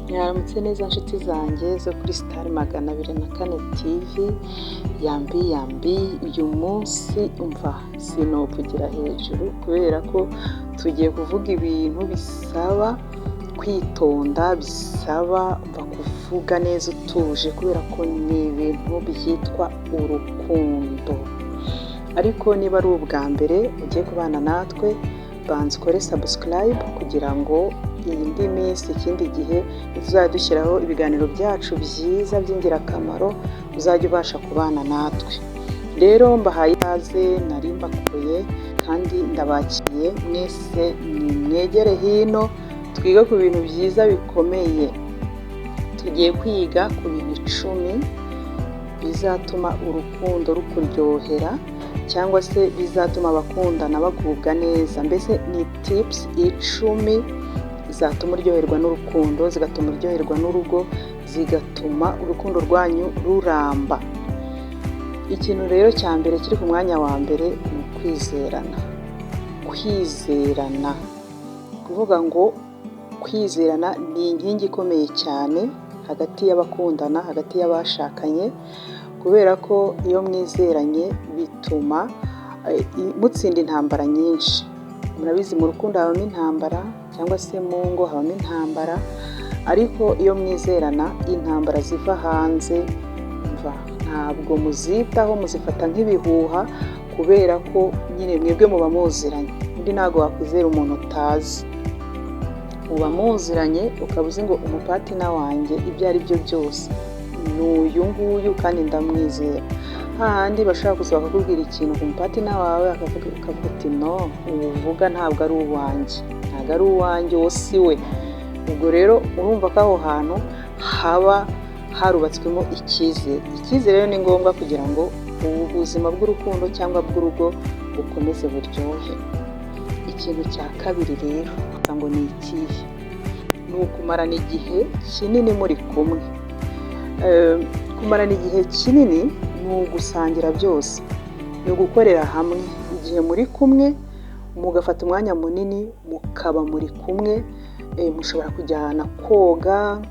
Mwaramutse neza nshuti zanjye zo kuri Star 204 TV, yambi yambi. Uyu munsi umva sinovugira hejuru kubera ko tugiye kuvuga ibintu bisaba kwitonda, bisaba umva kuvuga neza utuje, kubera ko ni ibintu byitwa urukundo. Ariko niba ari ubwa mbere ugiye kubana natwe, banza ukore subscribe kugira ngo indi minsi, ikindi gihe tuzajya dushyiraho ibiganiro byacu byiza by'ingirakamaro, uzajya ubasha kubana natwe. Rero mbahaye ikaze, nari mbakuye kandi ndabakiriye mwese, nimwegere hino twige ku bintu byiza bikomeye. Tugiye kwiga ku bintu 10 bizatuma urukundo rukuryohera cyangwa se bizatuma abakundana bagubwa neza. Mbese ni tips 10 zatuma uryoherwa n'urukundo, zigatuma uryoherwa n'urugo, zigatuma urukundo rwanyu ruramba. Ikintu rero cya mbere kiri ku mwanya wa mbere ni ukwizerana. Kwizerana, kuvuga ngo kwizerana ni inkingi ikomeye cyane hagati y'abakundana, hagati y'abashakanye, kubera ko iyo mwizeranye bituma mutsinda intambara nyinshi. Murabizi, mu rukundo habamo intambara cyangwa se mu ngo habamo intambara, ariko iyo mwizerana intambara ziva hanze ntabwo muzitaho, muzifata nk'ibihuha, kubera ko nyine mwebwe muba muziranye. Undi ntabwo wakwizera umuntu utazi. Muba muziranye, ukaba uzi ngo umupartner wanjye ibyo ari byo byose ni uyu nguyu kandi ndamwizera. Hahandi bashobora kuza bakakubwira ikintu ku mupartner wawe, ukavuga uti: "No, ubu uvuga ntabwo ari uwanjye, ntabwo ari uwanjye, uwo si we." Ubwo rero urumva ko aho hantu haba harubatswemo icyizere. Icyizere rero ni ngombwa kugira ngo ubuzima bw'urukundo cyangwa bw'urugo bukomeze buryohe. Ikintu cya kabiri rero ngo ni ikihe? Ni ukumarana igihe kinini muri kumwe. Kumarana igihe kinini ni ugusangira byose, ni ugukorera hamwe. Igihe muri kumwe, mugafata umwanya munini mukaba muri kumwe, mushobora kujyana koga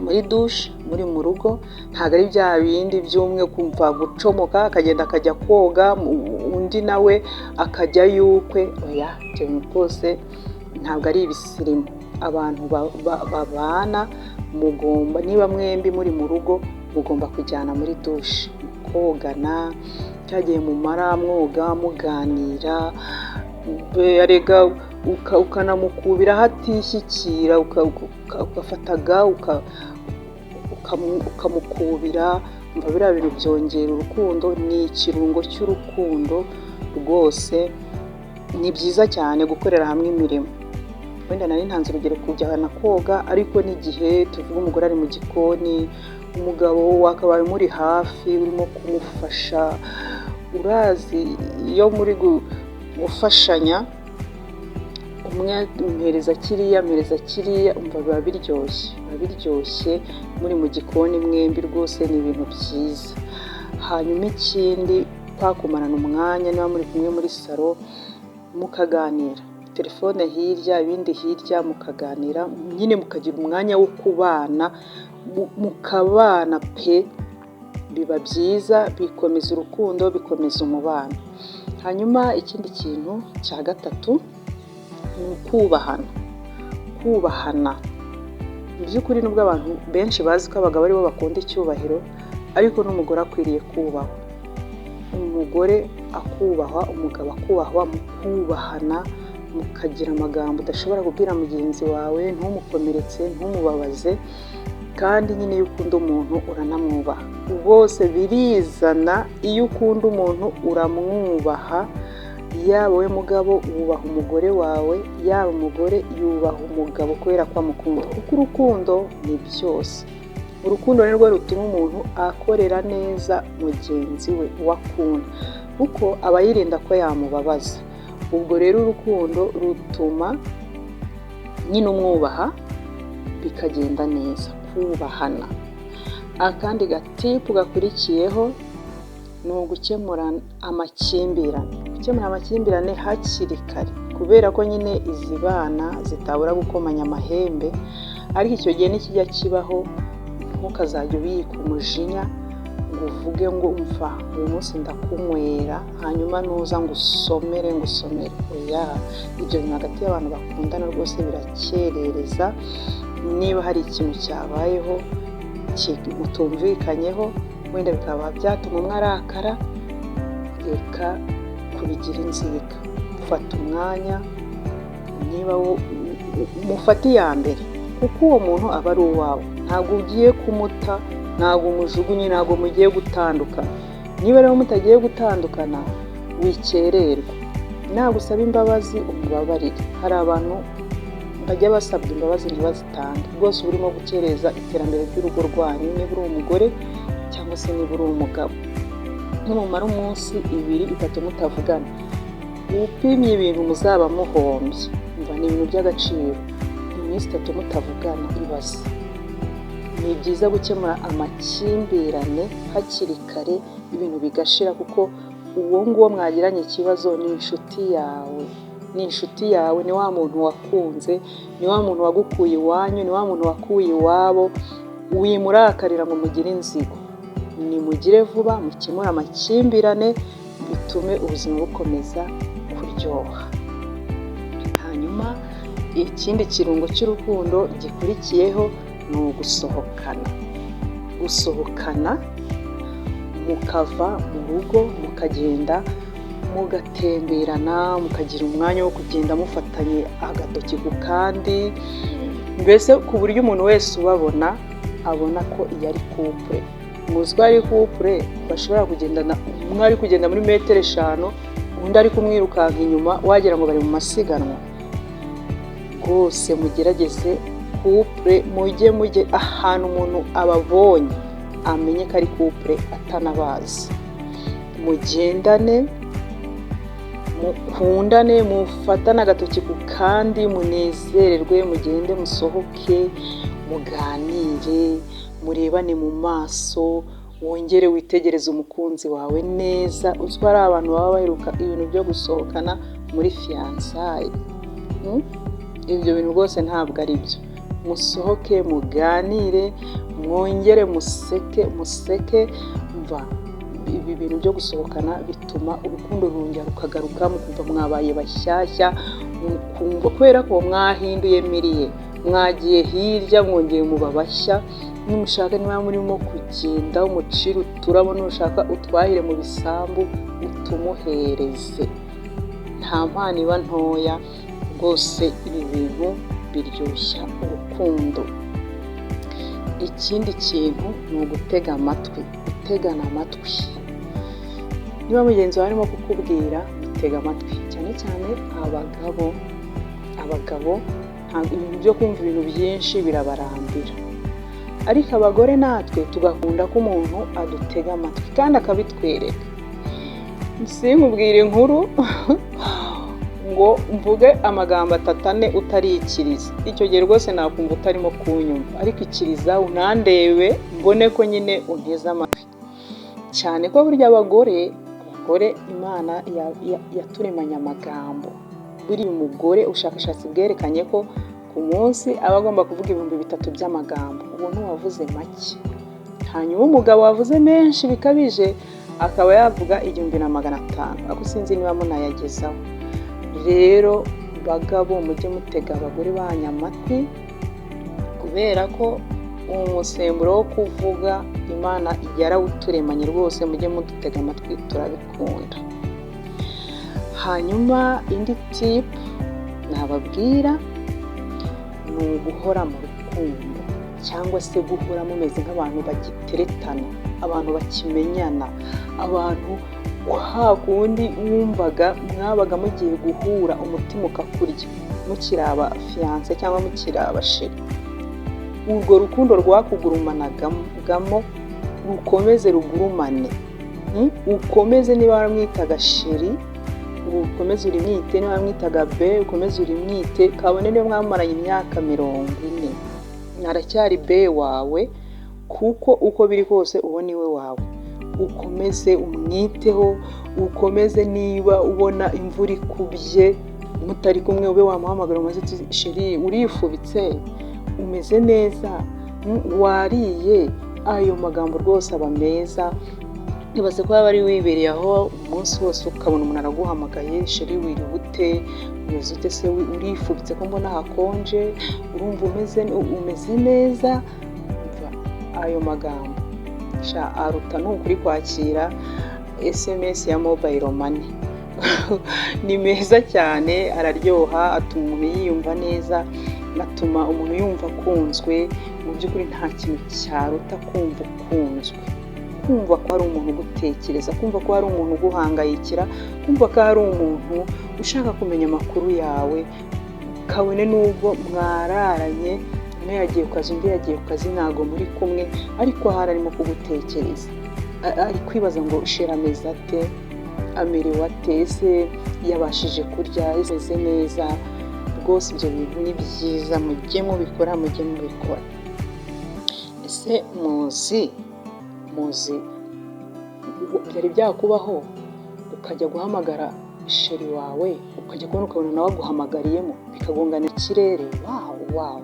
muri douche muri mu rugo. Ntabwo ari bya bindi by'umwe kumva gucomoka akagenda akajya koga, undi nawe akajya yukwe. Oya, ibyo bintu rwose ntabwo ari ibisirimu. Abantu babana mugomba, niba mwembi muri mu rugo, mugomba kujyana muri douche kogana. Cya gihe mumara mwoga, muganira, erega ukanamukubira aho atishyikira, ugafata ga ukamukubira. Umva, biriya bintu byongera urukundo, ni ikirungo cy'urukundo rwose. Ni byiza cyane gukorera hamwe imirimo. Wenda nari ntanze urugero kujyana koga, ariko n'igihe tuvuga umugore ari mu gikoni, umugabo wakabaye umuri hafi urimo kumufasha. Urazi iyo muri gufashanya, umwe mpereza kiriya, mpereza kiriya, umva biba biryoshye, biba biryoshye muri mu gikoni mwembi rwose, ni ibintu byiza. Hanyuma ikindi, kwakumarana umwanya, niba muri kumwe muri salon mukaganira, telefone hirya, ibindi hirya, mukaganira nyine, mukagira umwanya wo kubana, mukabana pe, biba byiza, bikomeza urukundo, bikomeza umubano. Hanyuma ikindi kintu cya gatatu ni ukubahana. Kubahana mu by'ukuri, nubwo abantu benshi bazi ko abagabo aribo bakunda icyubahiro, ariko n'umugore akwiriye kubahwa. Umugore akubahwa, umugabo akubahwa, mukubahana, mukagira amagambo udashobora kubwira mugenzi wawe, ntumukomeretse, ntumubabaze. Kandi nyine iyo ukunda umuntu uranamwubaha. Bose birizana, iyo ukunda umuntu uramwubaha. Yaba wowe mugabo wubaha umugore wawe, yaba umugore yubaha umugabo kubera ko amukunda, kuko urukundo ni byose. Urukundo ni rwo rutuma umuntu akorera neza mugenzi we uwo akunda, kuko aba yirinda ko yamubabaza. Ubwo rero urukundo rutuma nyine umwubaha, bikagenda neza. Kubahana. Akandi gatip gakurikiyeho ni ugukemura amakimbirane. Gukemura amakimbirane hakiri kare, kubera ko nyine izi bana zitabura gukomanya amahembe. Ariko icyo gihe nikijya kibaho, ntukazajya ubika umujinya ngo uvuge ngo umva uyu munsi ndakunywera, hanyuma nuza ngo usomere ngo usomere. Oya, ibyo bintu hagati y'abantu bakundana rwose birakerereza. Niba hari ikintu cyabayeho mutumvikanyeho, wenda bikaba byatuma umwe arakara, reka kubigira inzika. Fata umwanya, niba mufate iya mbere, kuko uwo muntu aba ari uwawe, ntabwo ugiye kumuta, ntabwo umujugunye, ntabwo mugiye gutandukana. Niba rero mutagiye gutandukana, wikererwa. Nagusaba imbabazi umubabarire. Hari abantu bajya basabwa imbabazi ntibazitange. Rwose uba urimo gukereza iterambere ry'urugo rwanyu, niba uri umugore cyangwa se niba uri umugabo. Nimumara umunsi, 2, 3 mutavugana, upimye ibintu muzaba muhombye. Umva, ni ibintu by'agaciro. Iminsi 3 mutavugana, ibaze. Ni byiza gukemura amakimbirane hakiri kare, ibintu bigashira, kuko uwo nguwo mwagiranye ikibazo ni inshuti yawe, ni inshuti yawe, ni wa muntu wakunze, ni wa muntu wagukuye iwanyu, ni wa muntu wakuye iwabo. Wimurakarira ngo mugire inzigo. Nimugire vuba mukemure amakimbirane, bitume ubuzima bukomeza kuryoha. Hanyuma ikindi kirungo cy'urukundo gikurikiyeho ni ugusohokana. Gusohokana mukava mu rugo, mukagenda mugatemberana, mukagira umwanya wo kugenda mufatanye agatoki ku kandi, mbese ku buryo umuntu wese ubabona abona ko iyi ari couple. Muzi ko ari couple bashobora kugendana, umwe ari kugenda muri metero 5, undi ari kumwirukanka inyuma, wagira ngo bari mu masiganwa. Rwose mugerageze couple, mujye ahantu umuntu ababonye amenye ko ari couple atanabazi. Mugendane, mukundane, mufatane agatoki ku kandi, munezererwe, mugende musohoke, muganire, murebane mu maso, wongere witegereze umukunzi wawe neza. Uzi ko hari abantu baba baheruka ibintu byo gusohokana muri fiançailles? Ibyo bintu rwose ntabwo ari byo. Musohoke, muganire, mwongere museke, museke. Mva, ibi bintu byo gusohokana bituma urukundo rwongera rukagaruka, mukumva mwabaye bashyashya, mukumva kubera ko mwahinduye milieu, mwagiye hirya, mwongeye muba bashya. Nimushaka, niba murimo kugenda, umucire uturabo, nushaka utwahire mu bisambu utumuhereze. Nta mpano iba ntoya rwose, ibi bintu biryoshya urukundo. Ikindi kintu ni ugutega amatwi, gutegana amatwi. Niba mugenzi wawe arimo kukubwira, mutega amatwi, cyane cyane abagabo. Abagabo ntabwo ibintu byo kumva ibintu byinshi birabarambira, ariko abagore natwe tugakunda ko umuntu adutega amatwi kandi akabitwereka. Sinkubwire inkuru ngo mvuge amagambo 3, 4 utarikiriza. Icyo gihe rwose nakumva utarimo kunyumva, ariko ikiriza unandebe, mbone ko nyine unteze amatwi. Cyane ko burya abagore Imana yaturemanye amagambo. Buriya umugore, ubushakashatsi bwerekanye ko ku munsi aba agomba kuvuga 3000 by'amagambo. Uwo ntiwavuze make. Hanyuma umugabo wavuze menshi bikabije akaba yavuga 1500, ariko sinzi niba munayagezaho. Rero bagabo, mujye mutega abagore banyu amatwi, kubera ko umusemburo wo kuvuga Imana yarawuturemanye. Rwose mujye mudutega amatwi, turabikunda. Hanyuma indi tip nababwira ni uguhora mu rukundo, cyangwa se guhora mumeze nk'abantu bagiteretana, abantu bakimenyana, abantu kwa kundi wumvaga mwabaga mugiye guhura umutima ukakurya mukiri aba fiancé cyangwa mukiri aba chéri. Urwo rukundo rwakugurumanagamo rukomeze rugurumane. Ukomeze, niba waramwitaga chéri, ukomeze urimwite, niba waramwitaga bae, ukomeze urimwite, kabone niyo mwamaranye imyaka 40, aracyari bae wawe, kuko uko biri kose uwo ni we wawe. Ukomeze umwiteho, ukomeze, niba ubona imvura ikubye mutari kumwe, ube wamuhamagara umaze uti: "Chéri, urifubitse?" Umeze neza? Wariye? Ayo magambo rwose aba meza. Ibaze ko waba wari wibereye aho umunsi wose, ukabona umuntu araguhamagaye: "Chéri, wiriwe ute? Umeze ute se? Urifubitse ko mbona hakonje? Urumva umeze neza?" Ayo magambo sha aruta ni ukuri kwakira SMS ya mobile money. Ni meza cyane, araryoha, atuma umuntu yiyumva neza, atuma umuntu yumva akunzwe. Mu by'ukuri nta kintu cyaruta kumva ukunzwe, kumva ko hari umuntu ugutekereza, kumva ko hari umuntu uguhangayikira, kumva ko hari umuntu ushaka kumenya amakuru yawe, kabone n'ubwo mwararanye, umwe yagiye ku kazi, undi yagiye ku kazi, ntabwo muri kumwe, ariko ahari arimo kugutekereza, ari kwibaza ngo: "Chéri ameze ate? Amerewe ate? Ese yabashije kurya? Ameze neza?" Rwose ibyo bintu ni byiza, mujye mubikora, mujye mubikora. Ese muzi byari byakubaho ukajya guhamagara chéri wawe, ukajya kubona ukabona nawe aguhamagariyemo, bikagongana ikirere? Wow, wow,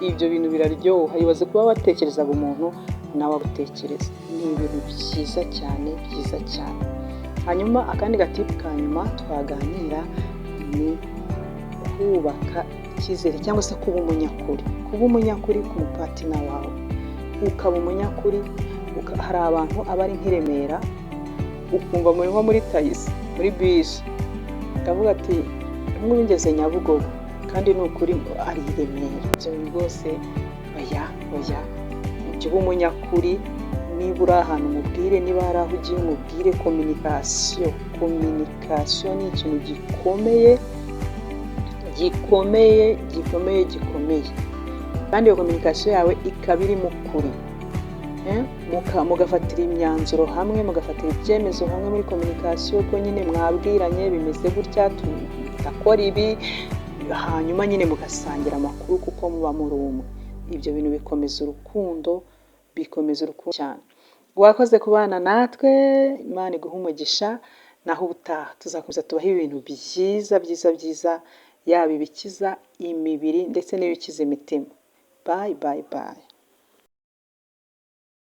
ibyo bintu biraryoha. Ibaze kuba watekerezaga umuntu nawe agutekereza, ni ibintu byiza cyane, byiza cyane. Hanyuma akandi ga tip ka nyuma twaganira ni kubaka icyizere cyangwa se kuba umunyakuri, kuba umunyakuri ku mu partner wawe, ukaba umunyakuri. Hari abantu aba ari nk'i Remera, ukumva muri nko muri tagisi, muri bisi, ndavuga ati: "Nk'ubu ngeze Nyabugogo," kandi ni ukuri ari i Remera. Ibyo bintu rwose oya, oya. Jya uba umunyakuri. Niba uri ahantu umubwire, niba hari aho ugiye umubwire. Communication, communication ni ikintu gikomeye, gikomeye, gikomeye, gikomeye. Kandi iyo communication yawe ikaba irimo ukuri, mugafatira imyanzuro hamwe, mugafatira ibyemezo hamwe muri communication, ko nyine mwabwiranye: "Bimeze gutya, tudakora ibi." Hanyuma nyine mugasangira amakuru kuko muba muri umwe. Ibyo bintu bikomeza urukundo, bikomeza urukundo cyane. Wakoze kubana natwe, Imana iguhe umugisha. Naho ubutaha tuzakomeza tubahe ibintu byiza, byiza, byiza, yaba ibikiza imibiri ndetse n'ibikiza imitima. Bye, bye, bye.